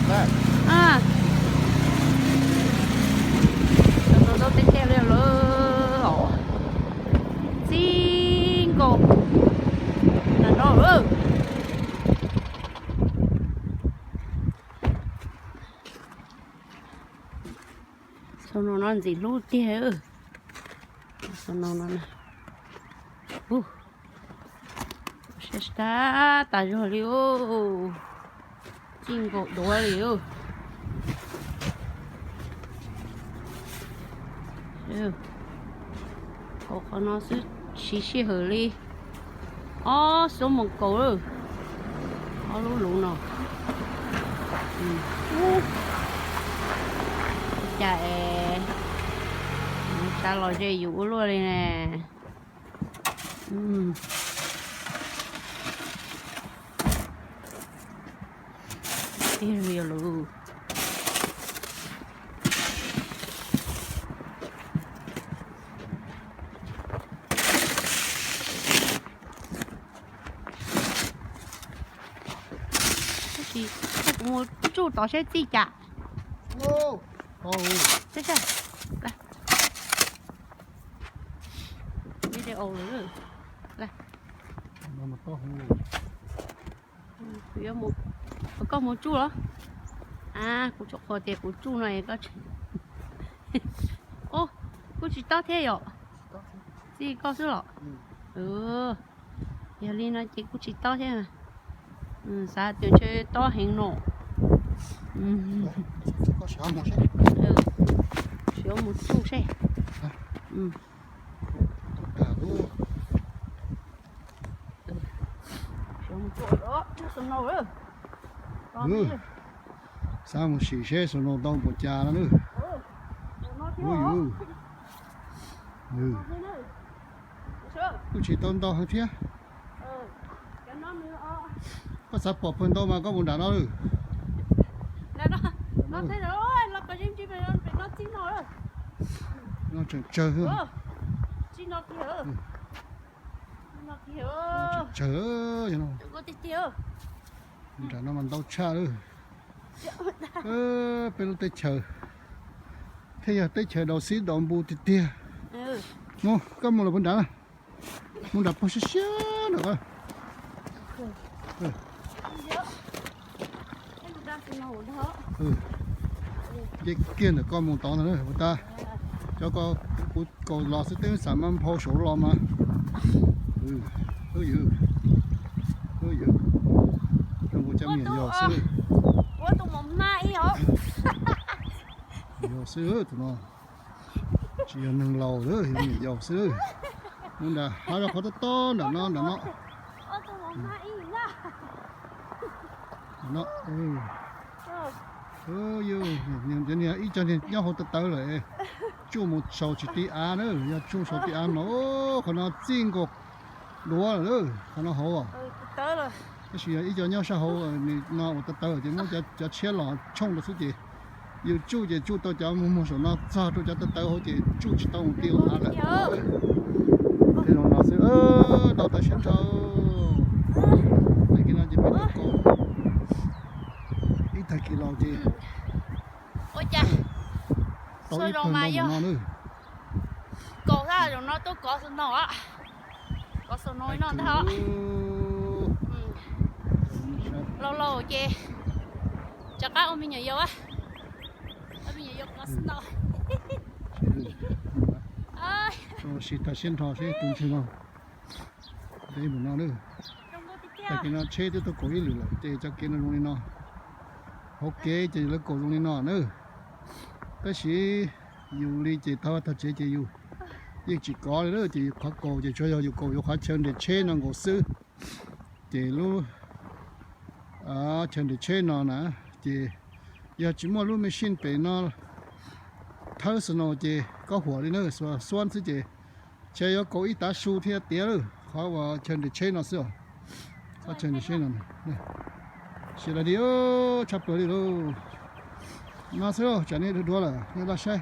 Tau tau teb tiag li lawm. Txij nkaus no. Xyoo no no ntxim hlub tiag. Xyoo no no, siab siab tas zog li. Txij nkaus duav li. Kaum qhov no xwb siv sij hawm li ob xuab moos kaum lawm. Ob lub luv no. Ua cas es sab los ze yus ua luaj li ne. Tiag li lawm. Tab sis kuv mus tsuj tod seb txij cas. Video lawm. Kuv yuav mus, koj mus tsuj los? A, kuv tsuas qhuas tias kuv tsuj no es koj tsis, o, kuj tsis tob thiab yom. Txij koj xwb los? Yog li no ces kuj tsis tob thiab. Xav tias ntshe tob heev no. Sim mus tsuj seb. Xav mus sim seb snow tau npaum cas no nawb. Ub, yus, kuj tsis tau ntau heev thiab. Koj xav pom pawg ntau mas koj mus nram no lawm. No tseem tsawg. Tseem tsawg. Nram no mas ntau tshaj lawm. Peb lub teb chaws thiaj yog teb chaws daus xib daus npus tiag tiag. Mus, koj mus los puag nrad na. Mus nram puag siab siab nram. Nce kiag ntawm koj mus tod ntag na, ua tas cov ko kuv kaus los xwb, teb xav mas nphau saud los mas. Ub yus, ub yus, zoo nkaus cov me nyuam yaus xwb. Yaus xwb tus no. Tsis yog neeg laus lawm, yog me nyuam yaus xwb. Mus nram hav rau qhov tob tob nram no, nram no. Nram no. Yus, cov niag ib co niag nyob hauv taw tawv lawm, tsuj mus saum tsis ti av na, yog tsuj saum ti av mas qhov no txij nkaus duav lawm, qhov no hauv. Tab sis yog ib co nyob sab hauv no ua taw tawv ces muab cov tshiab los tshooj rau xwb ces yus tsuj ces tsuj tau cov muag muag saum no txog rau cov taw tawv hauv ces tsuj tsis tau mus ti av lawm. Tej zaum no xwb, tau tawv siab dhau. Tag kis no ces peb tuaj kaus, ib tag kis los ces ua cas tau ib pawg ntau mus no nawb. Kaus tag zaum no tuaj kov snow, kov snow no ntag. Laus laus ces rov qab ua me nyuam yaus, ua me nyuam yaus kov snow. Sib tag siab nrho seb tus ntxhw no. Mus no, tag kis no tsheb twb tuaj kaus ib lwm lawm ces cov kev no zoo li no. Hauv kev ces lawv kaus zoo li no na. Tab sis yus li ces tag vaj tag tsev ces yus yeej tsis kov li lawm ces yus qhov kaus ces tsuas yog yus kaus yus qhov chaw nres tsheb no nkaus xwb. Ces lub chaw nres tsheb no na, ces yog tsis muaj lub machine pem no thawb snow ces koj huam li na, xuab xwb ces ntshe yuav kaus ib tav su thiaj tiav lawm qhov uas chaw nres tsheb no xwb os. Qhov chaw nres tsheb no, siav dai li tshaj plaws li lauj. No xwb, tsam nej dhuav lawm nej laj saib.